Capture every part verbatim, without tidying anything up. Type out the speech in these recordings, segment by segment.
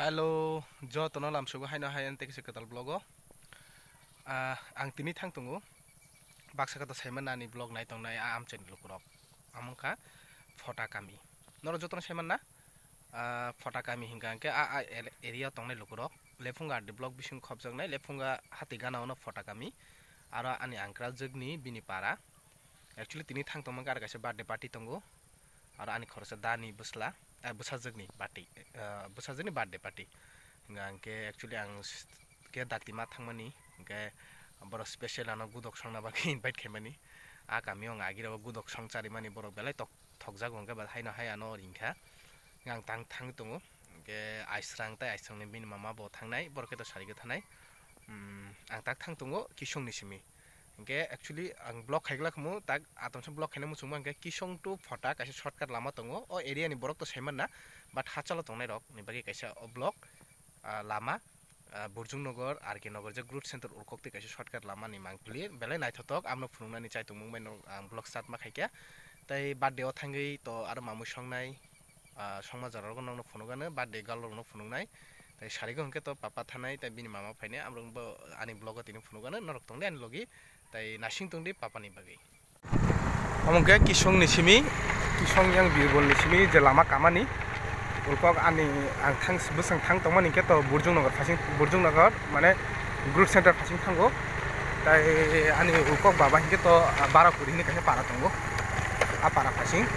Hello, jotono lamsugo haino hai ang tei kisa kwtal vlog o. Ah, ang tini thang tongo. Baksa kata saimannani vlog nai tongnai a amchaini lukurok. Amwngkha Phota kami. Norok jotono saimanna? Ah, Phota kami hingka hingke a, a area tongnai lukurok. Lephunga R D block bising khopjaknai, Lephunga hati gana ono Phota kami. Aro ani angkra jwkni bini para. Actually tini thang tongma khe aro kaisa birthday party tongo. Aro ani khoroksa dani bwsla, eh, bwsajwkni birthday, eh, bwsajwkni birthday party. Hingka hingke actually ang s-, khe dakti ma thangmani, hingke borok special ano gudok songna bagwi invite khaimani. A kami o ang agirok gudok song charimani borok belai tok-, thokjago hingke ba haino hai ano ringkha. Ang tang thang tongo, hingke aisrang tei aisrangni bini mama bo thangnai, borok khe to sari gwi thanai. Hmm, ang tak thang tongo Kisongni simi. Hingke actually ang vlog khaigwlak khamu, tak atomsa vlog khaina muchungma hingke Kisong to Phota kaisa shortcut lama tongo. O area ni borok to saimanna, but hachalo tongnai rok ni bagwi kaisa o vlog, ah, lama, ah, Burjung Nagar, R K Nagar je Growth Center ulkok twi kaisa shortcut lama ni mangpili. Belai naithotok, amno phunuknani chai tongmung bai no ang vlog start ma khaikha. Tei birthday o thangwi to aro mamui songnai, ah, songma jora rogo nokno phunukgano, birthday girl rokno phunuknai. Tei sarigo hwnkhe to papa thanai, tei bini mama phainai, amrok bo ani vlog o tini phunukgano, norok tongdi ani logi, tei nasing tongdi papa ni bagwi. Omo hwnkhe Kisong ni simi, Kisong yang Birbol ni simi je lama kamani, ulkok ani ang thang, bwswng thang tongmani hwnkhe to Burjung Nagar phasing, Burjung Nagar mane Growth Center phasing thango. Tai ani ulkok baba hwnkhe to Barakuri hinwi kaisa para tongo. A para phasing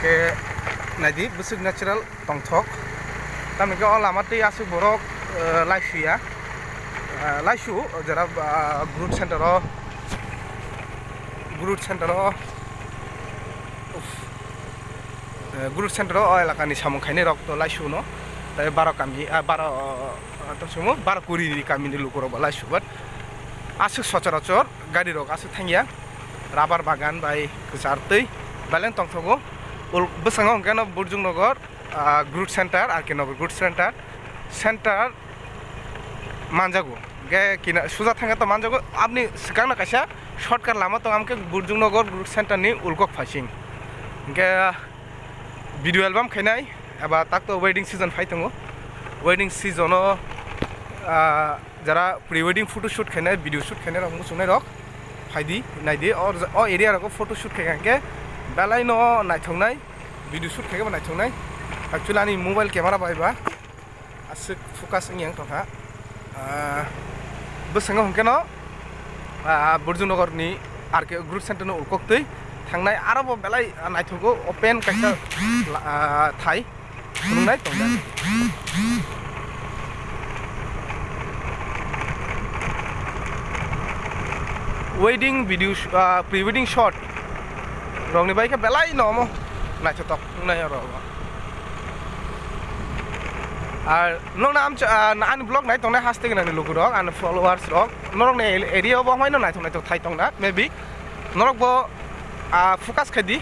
khe naidi bwswk natural tongthok. Tamni khe o lama twi aswk borok, eh, laisuya. Eh, laisu jera, ah, Growth Center o, Growth Center o, uff. Eh, Growth Center o, o elakani samung khainai rok to laisu no. Tai baro kami, ah, baro, ah, to sumo, Barakuri ni kami ni lukurok bo laisu, but aswk sochorachor gari rok aswk thangya. Rubber bagan bai kwchar twi beleng tongthogo. Ul-, bwskango hwnkhe no Burjung Nagar, ah, Growth Center, R K Nagar Growth Center, center manjago. Hwnkhe kina suja thangkhe to manjago. Aboni swkangno kaisa shortcut lama tongo, amkhe Burjung Nagar Growth Center ni ulkok phasing. Hwnkhe video album khainai eba takto wedding season phai tongo. Wedding season o, ah, jara pre wedding photo shoot khainai, video shoot khainai rok, muchungnai rok phaidi, naidi. O, o area rogo photo shoot khai kha hwnkhe belai no naithoknai, video shoot khai khe bo naithoknai. Actually ani mobile camera bai ba aswk focus wngya wng tongkha. Ah, bwskango hwnkhe no, ah, Burjung Nagar ni R K Growth Center no ulkok twi thangnai, aro bo belai, ah, naithogo, open kaisa, ah, thai phunuknai tongnai. Wedding video sh-, ah, pre wedding shot rokni bai khe belai no omo naithotok wngnai oro. Ar nokna amcha, ah, ani vlog nai tongnai haste gwnangni lukurok, ani followers rok, norokni area o bo hamai no naithok naithok thai tongna, maybe norok bo, ah, focus khai di,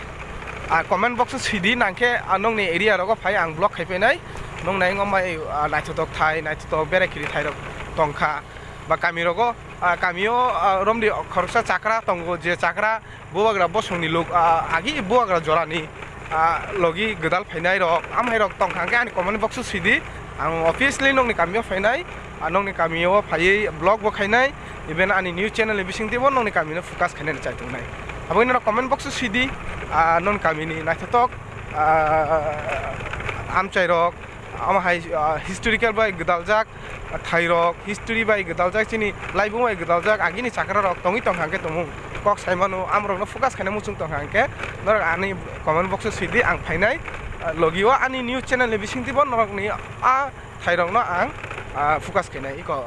ah, comment box o sidi, nangkhe, ah, nokni area rogo phai ang vlog khai phainai, noknai wngma bai, ah, naithotok thai, naithotok berai khiri thai rok tongkha, ba kami rogo, ah, kami o, ah, romdi khoroksa chakra tongo, je chakra bubagra bosongni lok, ah, agi bubagra jorani, ah, logi gwdal phainai rok, amhai rok tongkha hwnkhe ani comment box o sidi, ang obviously nokni kami o phainai, ah, nokni kami o phaiwi vlog bo khainai, even ani new channel ni bisingtwi bo nokni kami no focus khainani chai tongnai. Abo wngwi norok comment box o sidi, ah, nokni kami ni naithotok, ah, amchai rok, omo hai, ah, historical bai gwdaljak, ah, thairok, history bai gwdaljak, chini laibung bai gwdaljak, agini chakrarok tongwi tongkha hwnkhe tongmung kok saimano, amorokno focus khaina muchung tongkha hwnkhe norok ani comment box o sidi, ang phainai, ah, logi o ani new channel ni bisingtwi bo norokni a thairokno ang, ah, focus khainai. Iko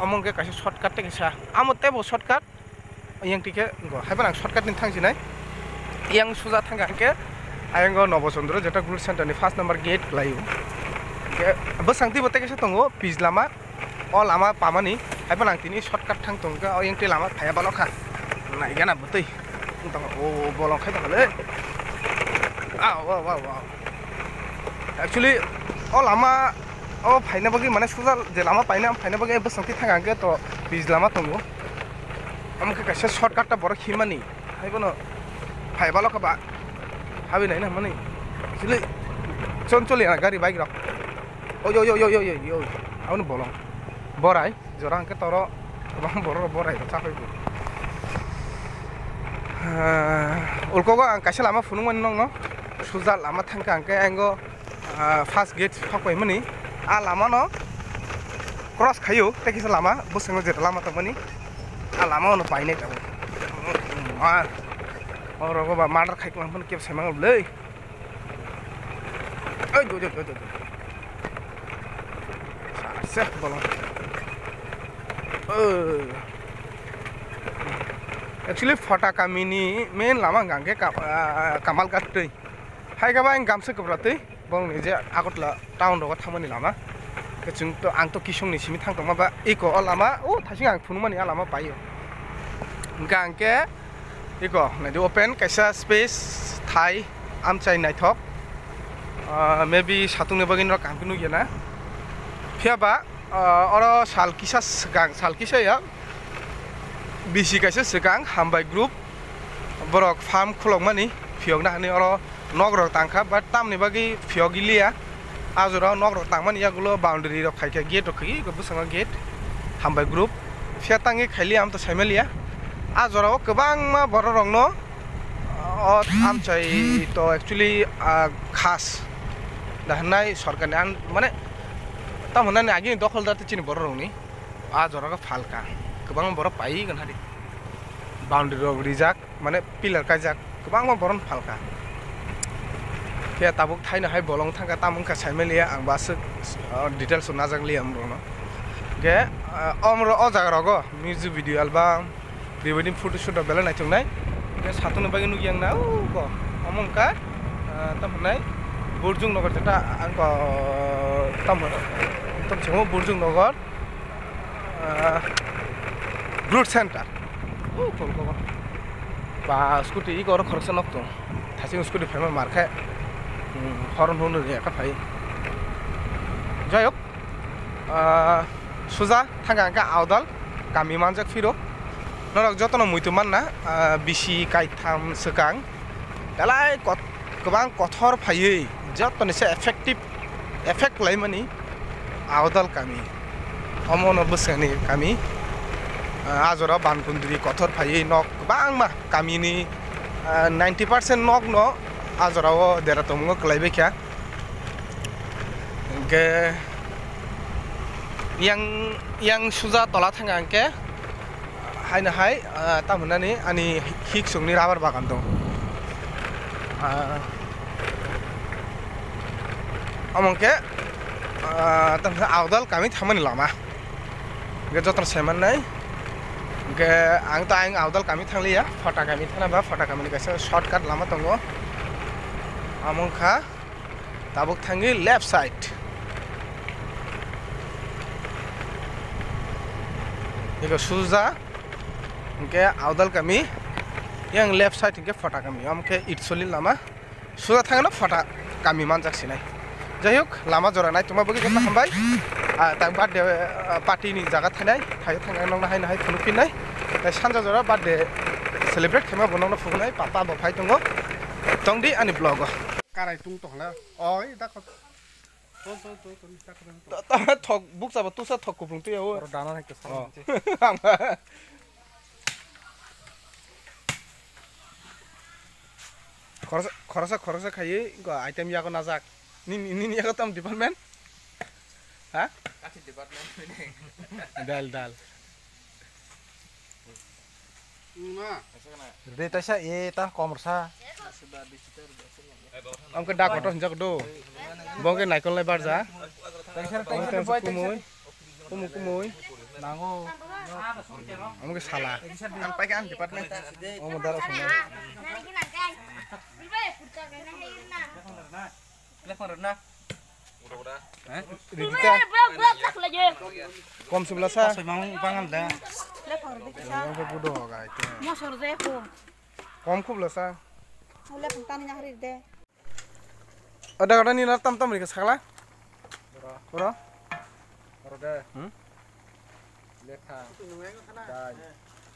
omo hwnkhe kaisa shortcut tei kaisa, amo teibo shortcut. Yang tike go, haiphano ang shortcut ni thang sinai. Yang suja thang kha hwnkhe ayang go Nobo Chandra, jeta Growth Center ni first number gate kwlaio. Hwnkhe bwsang twibo tei kaisa tongo, pis lama. O lama pamani, haiphano ang tini shortcut thang tong kha, o yang twi lama phaiya balo kha. Naigana bwtwi. Wng tong kha, o bolong khai tong kha le. Ah, wow, wow, wow. Actually, o lama, o phaina bagwi, mane, suja je lama paina, phaina bagwi bwsang twi thang kha hwnkhe to pis lama tongo. Omo khe kaisa shortcut ta borok himani. Hai bono phai balo kha ba. Habi nai na mani. Chili chon choli na gari bike rok. Oi, oi, oi, oi, oi, oi, oi. Aboni bolong. Borai, jora hwnkhe toro kwbang borok rok borai rok chapai bo. Ah, ulkogo ang kaisa lama phunukmani nokno. Suja lama thangkha hwnkhe ang o, ah, first gate sokpaimani. A lama no cross khaio, tei kisa lama, bwskango jeta lama tongmani. A lama ono painai tabuk. Ma, oro go ba murder khai kwlang phano kebo sai mango bwlwi. Oi, do, do, do, do, do. Sa, se, bolong. Oh. Actually, Phota kamini main lama hwnkha hwnkhe Ka-, ah, Kamalghat twi. Hai khe ba ang gamsa kwbra twi, bolongni je Agartala town rogo thangmani lama. Khe chwng to, ang to Kisongni simi thang tongma ba, eko o lama, o thasing ang phunukmani a lama paio. Hwnkha hwnkhe, eko, naidi open kaisa space thai amchai naithok. Ah, maybe satungni bagwi norok kaham khe nukya na. Phiya ba, ah, oro sal kisa swkang, sal kisa ya bisi kaisa swkang Hambai group borok farm khulokmani phiyokna hinwi oro nok rok tangkha, but tamni bagwi phiyok liya. A jora o nok rok tangmani yagulo boundary rok khaikha, gate rok khaikha, eko bwskango gate Hambai group. Phiya tangwi khailiya, amto saimaliya. A jora o kwbangma borok rokno o amchai to actually, ah, khas da hwnai sorkarni an, mane, tamo hwnani agini dokholdar tei chini borok rokni a jora o phalka. Kwbangma borok paiwi gwnhadi. Boundary rok rijak. Mane pillar kaijak kwbangma borok phalka. Khe tabuk thaino hai bolong thangkha, tamo wngkha saimaliya, ang bo aswk, ah, details o najak liya omorokno. Khe, ah, omoro o jaga rogo music video album, pre-wedding photoshoot rok belai naithoknai. Khe satungni bagwi nukya wngna uko omo wngkha, ah, tamo hwnai Burjung Nagar jeta ang ko, tamo, tamo chwngmo Burjung Nagar. Ah, Blood Center. Oh, tol kok. Ba, scooty iko oro khoroksa nok tong. Thasing scooty phaima mar khe. Hmm, horn hwnwi rwya kha phai. Jai hok, ah, suja thangkha hwnkhe Audal kami manjak phiro. Norok jotono muitu manna, ah, bisi kaitham swkang. Belai kot-, kwbang kothor phaiwi jotoni se effective, effect khlaimani Audal kami. Omo no bwskangni kami. Ah, a jora bankundri kothor phaiwi nok kwbangma kamini, ah, ninety percent nok no a jora o dera tongmungo kwlaibaikha. Hwnkhe yang, yang suja tola thangkha hwnkhe Haino hai, ah, tamo hwnani ani hiksongni rubber bagan dong. Ah, omo khe, ah, tamo khe Audal kami thangmani lama. Hwnkhe jotono sai mannai. Hwnkhe ang to ayang Audal kami thangliya, Phota kami thangna ba Phota kamini kaisa shortcut lama tongo. Omo wngkha. Tabuk thangwi left side. Ego suja hwnkhe Audal kami, yang left side hwnkhe Phota kami. Omo khe Itsolin lama. Suja thangno Phota kami manjak sinai. Jai hok, lama jora naitongma bagwi joto hambai. Ah, tak birthday, ah, party ni jaga thainai, thaio thangna nokna haino hai phunuk phinnai. Tai sanja jora birthday celebrate khaima bo nokno phunuknai, papa bo phai tongo. Tongdi ani vlog o. Karai tung tongla. Oi, da khot. Ton, ton, ton, ton, da khot, ton. Ta, ta, thok, bukcha ba tusa thok kuplung tuya o. Oro dana hai ke Oh. Sa. Khoroksa, khoroksa, khoroksa khaiwi go item yago najak. Nini, nini yago tam department? Ha? Kachi department ni. Dal, dal. Rwdi taisa, e, ta komorsa. Omo khe da kotor hinjak do. Bo khe naikol nai barja. Taisa, taisa, taisa, taisa. Kumui, kumui, kumui. Nango. Omo khe sala. Ang paikha ang department. Omo dara songna. Rwdi ta. Kom se bwlasa. Kom khub bwlasa. Ada ada ni na tam tam rika sakla. Bro. Bro. Bro de. Hmm? Lekha. Dai.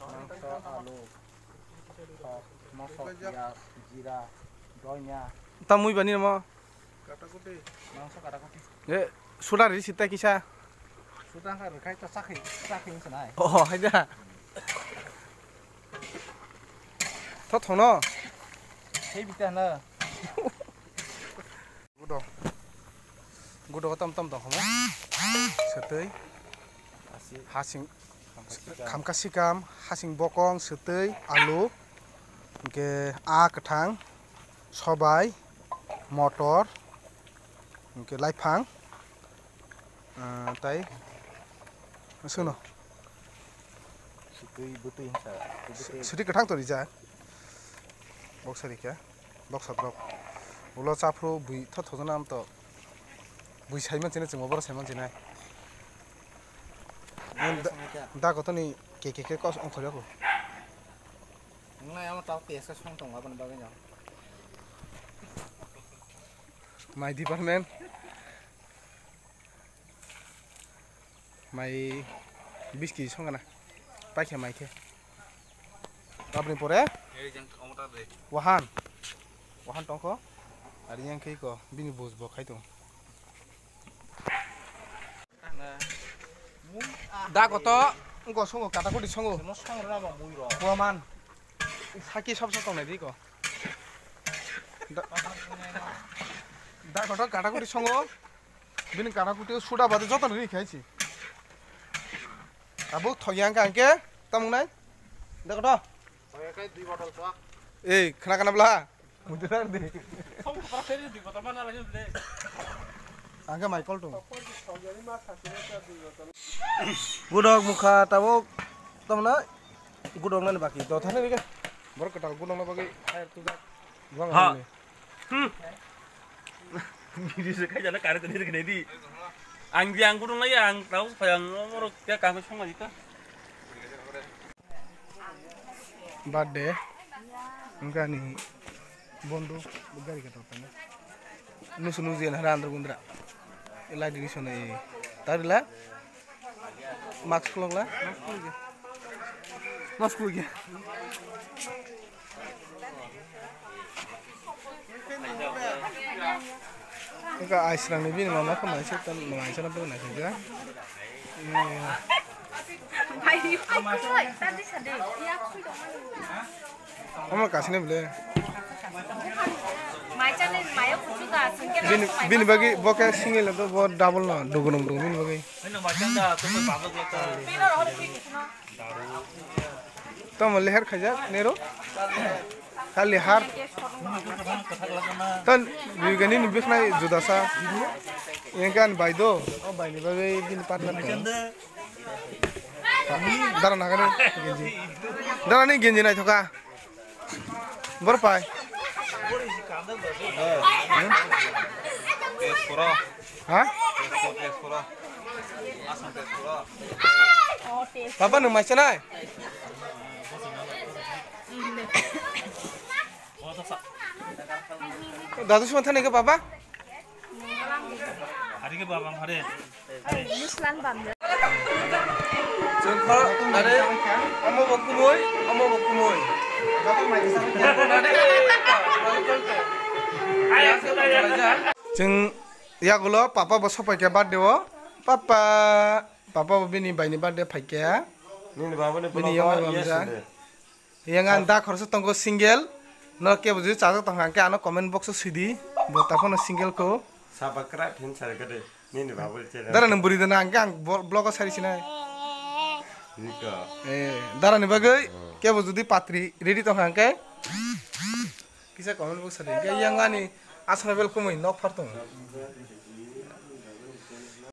Mangso, alu. Thok, mosok, piyaj, jira, donya. Tam mui bani mo. Kata kuti. Mangso kata kuti. Eh. Suda ri sita kisa. Suda kha rwkhai to chakhi, chakhi wngkha nai. Oh, haida. Tho thono. Hei bita na. Gudo. Gudo tom tom tong khomo. Setui. Hasing. Khamka sikam, hasing bokong, setui, alu. Hingke a kwthang, sobai, motor, hingke laiphang, ah, tai, suno. Sitwi bwtwi hinsa, bwtwi. Sitwi kwthang to rijak. Bok sarikha, bok satrok. Ulo chaphru bui tho thojana amto. Bui saiman sini chwngma boro saiman sinai. Da, da kotoni ke ke ke kos ongkhorya ko. Ngnai ama tao T S K song tong aboni bagwi no. My department. Mai biski song kana. Paikha mai khe. Aboni pore? Wahan. Wahan tongkho. Ari yang khe ko bini bus bo khai tong. Da koto, ngo songo, kata kudi songo. Simo songrwna ba mui rok. Kuaman. Saki sob sob tongnai di ko. Da, da koto kata kudi songo. Bini kata kudi suda bade joto ni khai si. Abo thoyang ka angke, tamung nai. Da koto. Thoyang kai dui botol so. Ei, khna kana bla. Mudirar di. Song kepala saya di kota mana lagi beli? Angke Michael tu. Gudok mukha tabuk tamna gudok nani baki. Dothani rike. Borok ketal gudok na bagi air tu jak. Buang ha. Ini. Hmm. Ini se kai jana kare tadi rike di. Ang di ang gudok na ya ang tahu sayang ngorok ya kami song lagi ta. Birthday wngkha ani bondhu gari kotor tongma. Nusu nusu yen hara andro gundra. Light ri sonai. Tarila. Mask khulokla. Mask khulokya. Eka ai srang ni bini mama khe mai se tan mai se na pura nai se ja. Omo kasine bile. Bini, bini bagi bo khe single to bo double no dugunung dugunung bini bagi. Tamo leher khaijak nero. Kali har. Ton bigani ni bikhnai judasa. Yang kan bai do. O bai ni bagwi bini partner. Dara nagani genji. Dara ni genji nai thoka. Bor pai. Ha? Papa nung mai chanai. Dadu sima thani ke papa? Hari ke baba hari. Chwng kha, are, omo bo kumui, omo bo kumui. Chwng yagulo papa bo sopai khe birthday o. Papa, papa bo bini bai ni birthday phai khe. Nini baba ni bini yong bai bamja. Yang ang da khoroksa tongo single. No kebo jodi chajak tongkha hwnkhe ano comment box o swidi. Bo taphano single ko. Saba kra phin sar kade. Nini baba channel. Dara nang buri dana hwnkhe ang vlog o sari sinai. Niko. Eh, dara ni bagwi kebo jodi patri ready tongkha hwnkhe kisa comment box o swidi. Hwnkhe yang ani asana bel kumui nok phar tongo.